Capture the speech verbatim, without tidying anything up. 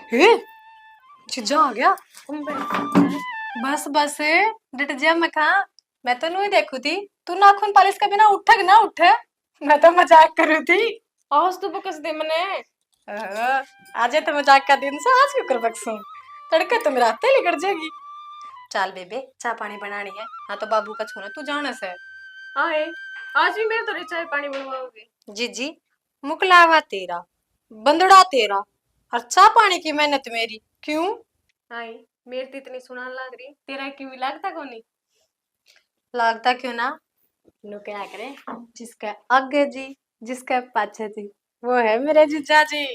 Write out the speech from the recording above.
हे, जीजा आ गया। बस बस, डट जा मखा। मैं तो न्यू ही देखू थी, तू नाखून पालिश के बिना उठे कि ना उठे। मैं तो मजाक करू थी। आज तो बकस दे मने। ओहो, आज तो मजाक का दिन से, आज क्यों कर बकसूं? तड़के तो मेरा हाथे लिकड़ जाएगी। चाल बेबे, चाय पानी बनानी है। हाँ तो बाबू का छोरा तू जाने से। आए, आज भी मेरे तो चाय पानी बनवाओगे? जीजी, मुकलावा तेरा, बंदड़ा तेरा, और चाय पानी की मेहनत मेरी। क्यों? आई, मेरी तो इतनी सुनान लाग रही, तेरा क्यों भी लागता कोनी? लागता क्यों ना? नु क्या करे, जिसके आगे जी, जिसके पाछे जी, वो है मेरे जीजा जी।